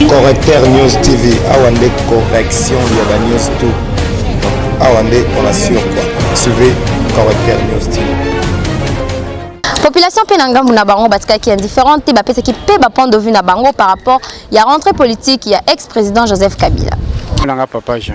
Correcteur News TV, awa nde correction ya ba news tout. Donc awa nde on assure quoi. Suivez Correcteur News TV. Population mpe na ngambo na bango batikaki indifférente te, bapesaki mpe ba point de vue na bango par rapport ya rentrée politique ya ex-président Joseph Kabila. Nanga papa Jean.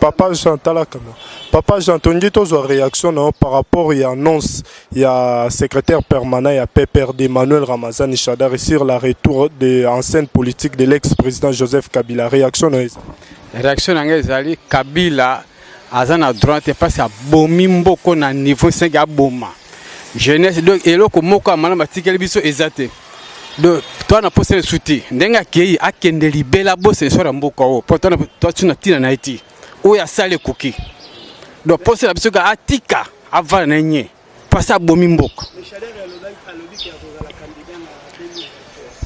Papa Jean, tala kama. Papa Jean, tolingi tozwa réaction na yo par rapport ya annonce ya secrétaire permanent ya PPRD Emmanuel Ramazani Shadary sur la retour de en scène politique de l'ex-président Joseph Kabila. Réaction na yo eza? Réaction na ngai ezali Kabila aza na droit te parce abomi mboko na niveau 5, aboma jeunesse. Donc eloko moko ya malamu atikeli biso eza te. Donc toa na posa lisusu te. Ndenge akei, akende libela, bosa eswara mboka oyo, mpo toa na ntina na ye te. Oyo asali ekoki. Donc posa na biso ka atika, avanda na ye nye, parce abomi mboka.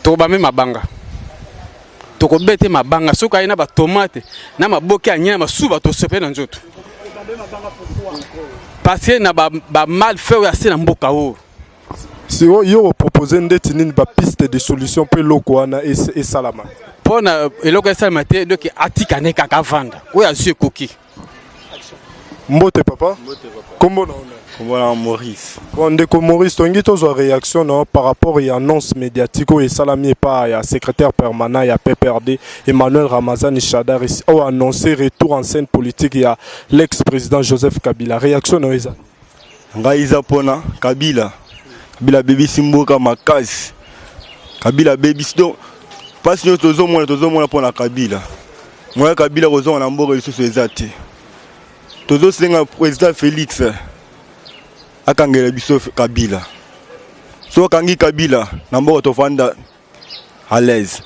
Tokobame mabanga, tokobete mabanga. Soki aye na batomate na maboke ya nye na masuba, tosope na nzoto, parce que na bamal fait oyo ase na mboka oyo. Siko yo opropose ndeti nini, bapiste de solution mpo eloko wana esalama? Mpo na eloko esalama te, donc atika ne kaka, avanda. Oyo azwi ekoki. Mbote papa, kombo na yo nani? Kombo na Maurice. Bon, ndeko Maurice, tolingi tozwa réaction na yo par rapport ya annonce médiatique oyo esalami epa ya secrétaire permanent ya PPRD Emmanuel Ramazani Shadary, oyo annoncé retour en scène politique ya l'ex-président Joseph Kabila. Réaction na yo eza? Ngai eza mpona Kabila. Kabila abebisi mboka makasi. Kabila abebisi, donc mpasi nyonso tozomona, tozomona mpona Kabila. Moya Kabila kozonga na mboka lisusu eza te. Tozosenga président Félix akangela biso Kabila. So akangi Kabila na mboka, tovanda à l'aise.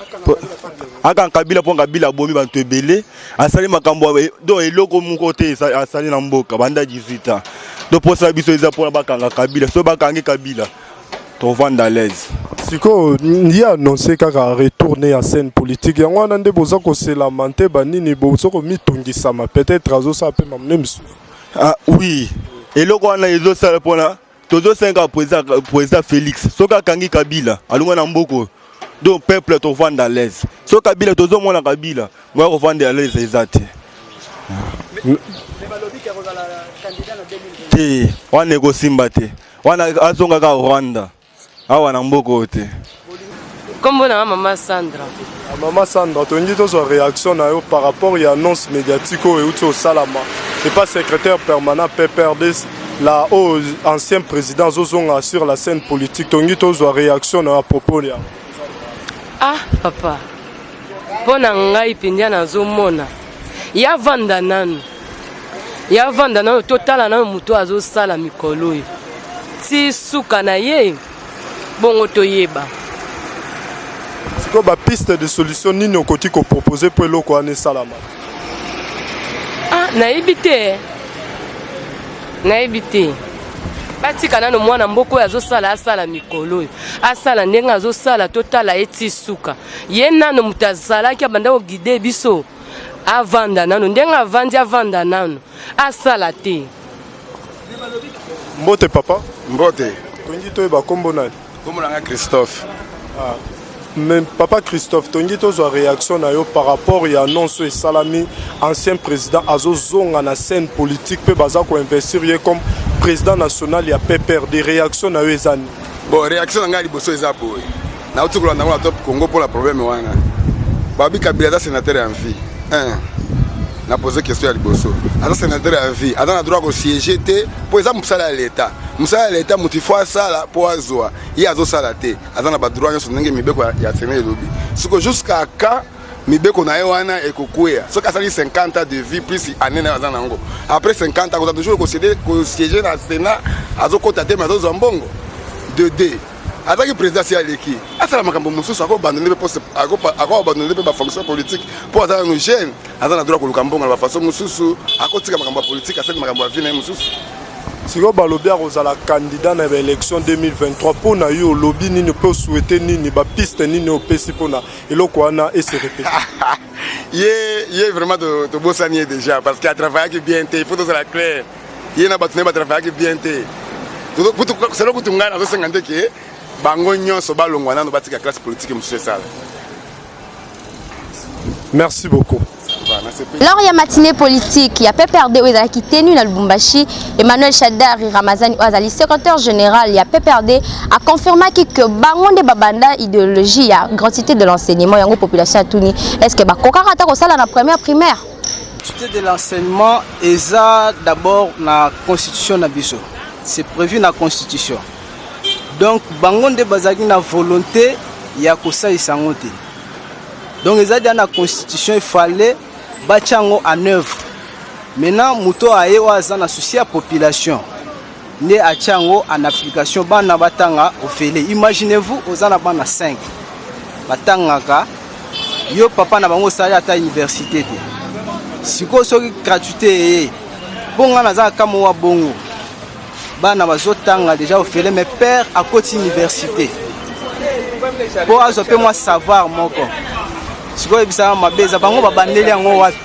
Akanga Kabila mpo Kabila abomi bato ebele, asali makambo, donc eloko moko te asali na mboka banda 18 ans. Donc mposa biso eza mpona bakanga Kabila. So bakangi Kabila, tovanda à l'aise. Sikoyo ye annonce kaka retourne ya scène politique, yango wana nde boza koselama te banini, boza komitungisama, peut-être azosala mpe mamne misusu. Ah, oui, eloko wana ezosala mpona tozosenga président Félix, soki akangi Kabila, alongwa na mboka oyo, donc peuple tovanda à l'aise. So Kabila, tozomona Kabila moya kovanda à l'aise eza te. Te, wana ekosimba te. Wana azonga kaka Rwanda, awa na mboka oyo te. Kombo na nga mama Sandra. Ah, mama Sandra, tolingi tozwa réaction na yo par rapport ya annonce médiatique oyo euti osalama epa secrétaire permanent PPRD, la oyo ancien président azozonga sur la scène politique. Tolingi tozwa réaction na yo à propos ya Ah papa, mpo na ngai mpenza nazomona ya vanda nanu, ya vanda nanu, totala nanu moto azosala mikolo oyo ti suka na ye, bongo toyeba. Sikoyo bapiste de solution nini okoki kopropose mpo eloko wana esalama? Ah, nayebi te, nayebi te. Batika nano mwana mboka oyo azosala, asala mikolo oyo, asala ndenge azosala, totala ye ti suka. Ye nano moto azalaki abanda koguider biso, avanda nano ndenge avandi, avanda nano, asala te. Mbote papa. Mbote. Tolingi toyeba nkombo nani? Kombo na nga Christophe. Ah. Mais papa Christophe, tolingi tozwa réaction na yo par rapport ya annonce oyo esalami, ancien président azozonga na scène politique mpe baza koinvestir ye comme président national ya PPRD. Réaction na yo eza nini? Bon, réaction na ngai liboso eza boye. Nauti kolanda ngo na Top Congo mpona problème wana. Babi Kabila aza sénateur ya vie. Un. Na pose question ya liboso. Aza sénateur ya vie. Aza na droit kosiéger te mpo eza mosala ya l'État. Mosala ya l'État, moto ifo asala mpo azwa. Ye azosala te. Aza na badroit nyonso ndenge mibeko ya Sénat elobi. Siko jusqu'à quand mibeko na ye wana ekokweya? Soki asali 50 ans de vie plus année na ye aza nango, après 50 ans akozala toujours kosiéger na Sénat? Azokɔta te, mais azozwa mbongo de d azalaki président, si aleki, asala makambo mosusu, akoabandonner mpe poste, akoabandonner mpe bafonction politique, mpo aza nanu jeune, aza na droit koluka mbongo na bafaçon mosusu. Akotika makambo ya politique, asali makambo ya vie na ye mosusu. Sikoyo balobi akozala candidat na baélection 2023. Mpo na yo olobi nini mpe osouhaite nini, bapiste nini opesi mpona eloko wana ese répéter? Ye vraiment tobosani ye déjà, parce que atravaillaki bien te. Il faut tozala clair, ye na bato na ye batravaillaki bien te. Selo kutu ngai nazosenga nde ke bango nyonso balongwa nano, batika classe politique mosusu esala. Merci beaucoup. Lors ya matinée politique ya PPRD oyo ezalaki tenu na Lubumbashi, Emmanuel Shadary Ramazani oyo azali secrétaire général ya PPRD a confirmaki que bango nde babanda idéologie ya gratuité de l'enseignement. Yango population atuni, est-ce que bakokaka ata kosala na première primaire? Gratuité de l'enseignement eza d'abord na constitution na biso, c'est prévu na constitution. Donc bango nde bazalaki na volonté ya kosalisa yango te. Donc eza dia na constitution, efale batia yango en œuvre. Maintenant, moto aye oyo aza na souci ya population nde atia yango en application, bana batanga ofele. Imaginez-vous, oza na bana 5 batangaka, yo papa na bango osali ata université te. Sikoyo soki gratuité eye, mpo ngai naza kaka wa bongo, bana bazotanga déjà ofele, mais père akoti université mpo azwa mpe mwa savoir moko. Sikoyo oyebisaka mabe eza bango babandeli yango wapi?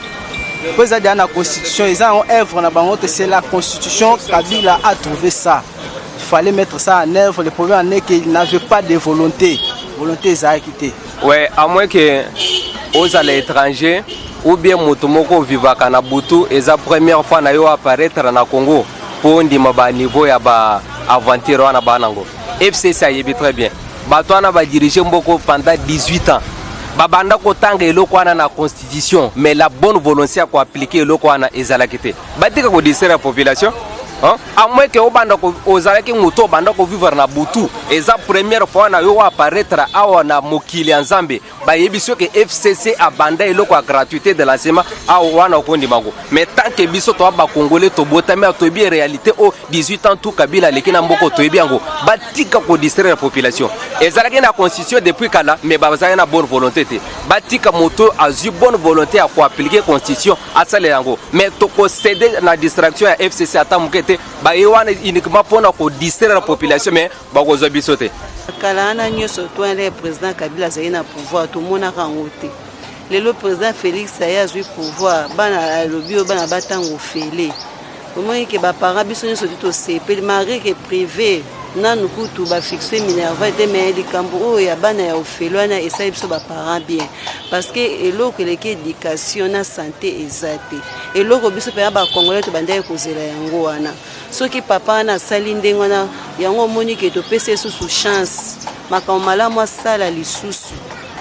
Mpo eza deja na constitution, eza yango œuvre na bango te, c'est la constitution. Kabila a trouvé ça, il fallait mettre ça en œuvre. Le problème en est qu'il n'avait pas de volonté, volonté ezalaki te. Ouais, à moins que ozala étranger ou bien moto moko ovivaka na butu, eza première fois na yo apparaître na Congo mpo ondima baniveau ya baaventure wana. Baa nango FCC ayebi très bien, bato wana badirige mboka pendant 18 ans, babanda kotanga eloko wana na constitution, mais la bonne volonté ya koappliquer eloko wana ezalaki te. Batika kodistraire population, hein? À moins que obanda ozalaki moto obanda kovivre na butu, eza première fois na yo apparaître awa na mokili ya Nzambe, bayebi soki FCC abanda eloko ya gratuité de l'enseignement awa wana, okondima ngo. Mais tant que biso toa bacongolais, tobotami awa, toyebi réalité o 18 ans tout Kabila aleki na mboka, toyebi yango. Batika kodistraire population. Ezalaki na constitution depuis kala, mais bazalaki na bonne volonté te. Batika, moto azwi bonne volonté ya koappliquer constitution, asalela yango. Mais tokocéder na distraction ya FCC ata moke te. Baye wana uniquement mpona kodistraire la population, mais bakozwa biso te. Kala wana nyonso to wana, président Kabila azali na pouvoir, tomonaka yango te. Lelo président Félix aye, azwi pouvoir, bana alobi oyo bana batanga ofele. Omoni ke baparent biso nyonso te tosepeli, malgré ke privé nanu kutu bafixe minerval te, mais likambo oyo ya bana ya ofele wana esali biso baparent bien, parce que eloko eleki éducation na santé eza te. Eloko biso mpenza bacongolais tobandaki kozela yango wana. Soki papa wana asali ndenge wana, yango omoni ke topesi lisusu chance, makambo malamu asala lisusu,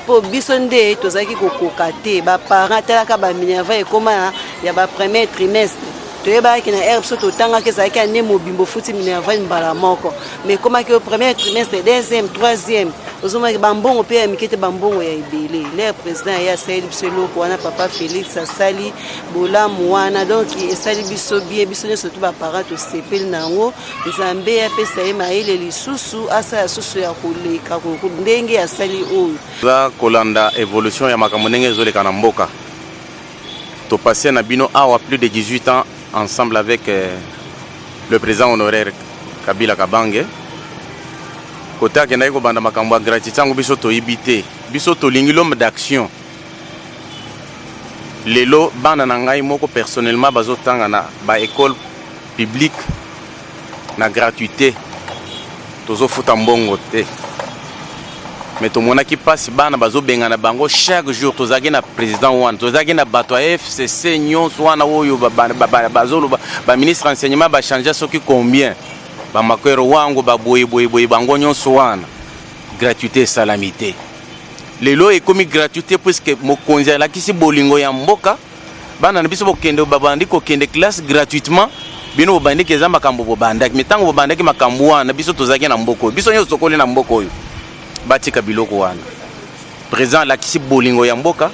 mpo biso nde tozalaki kokoka te. Baparent talaka baminerval ekóma ya bapremier trimestre. Toyebaki na aire biso totangaki, ezalaki ane mobimbo futi minerval mbala moko, mais ekomaki au premier trimestre, deuxième, troisième, ozomaki bambongo mpe ya mike te, bambongo ya ebele. L'heure président ye asaleli biso eloko wana, papa Félix asali bolamu wana, donc esali biso bien. Biso nyonso to baparent tosepeli na yango. Nzambe apesa ye mayele lisusu, asala susu ya koleka ndenge asali oyo. Toza kolanda évolution ya makambo ndenge ezoleka na mboka. Topase na bino awa plus de 18 ans ensemble avec le président honoraire Kabila Kabange. Kote akendaki kobanda makambo ya gratuité yango, biso toyebi te. Biso tolingi l'homme d'action. Lelo bana na ngai moko personnellement bazotanga na baécole publique na gratuité, tozofuta mbongo te, mais tomonaki mpasi, bana bazobengana bango chaque jour. Tozalaki na président wana, tozalaki na bato ya FCC nyonso wana oyo bazoloba baministre enseignement bachange soki combien, bamakwero wango baboyeboyeboye, bango nyonso wana, gratuité esalami te. Lelo ekomi gratuité puisque mokonzi alakisi bolingo ya mboka. Bana na biso bokende, babandi kokende classe gratuitement. Bino bobandiki, eza makambo bobandaki, mais ntango bobandaki makambo wana, biso tozalaki na mboka oyo, biso nyonso tokoli na mboka oyo. Batika biloko wana. Président alakisi bolingo ya mboka,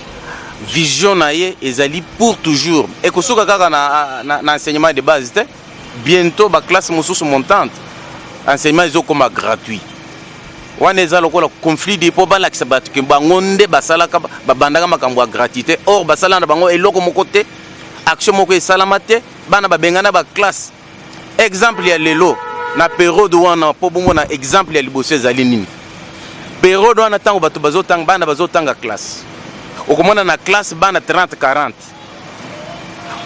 vision na ye ezali pour toujours. Ekosuka kaka na enseignement de base te. Bientôt baclasse mosusu montante, enseignement ezokoma gratuit. Wana eza lokola conflit de mpo balakisa bato ke bango nde basalaka, babandaka makambo ya gratuité. Or basala na bango eloko moko te, action moko esalama te. Bana babengana baclasse. Exemple ya lelo na periode wana, mpo bomona exemple ya liboso ezali nini? Periode wana, ntango bato bazotanga, bana bazotanga classe, okomona na classe bana 30, 40.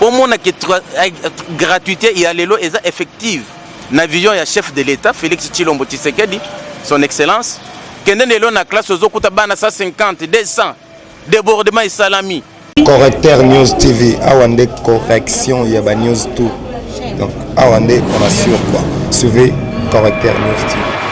Omona ke gratuité ya lelo eza effective na vision ya chef de l'État Félix Tshilombo Tshisekedi, son excellence. Kende lelo na classe, ozokuta bana 150, 200, débordement esalami. Correcteur News TV, awa nde correction ya ba news tout. Donc awa nde on assure quoi. Suivez Correcteur News TV.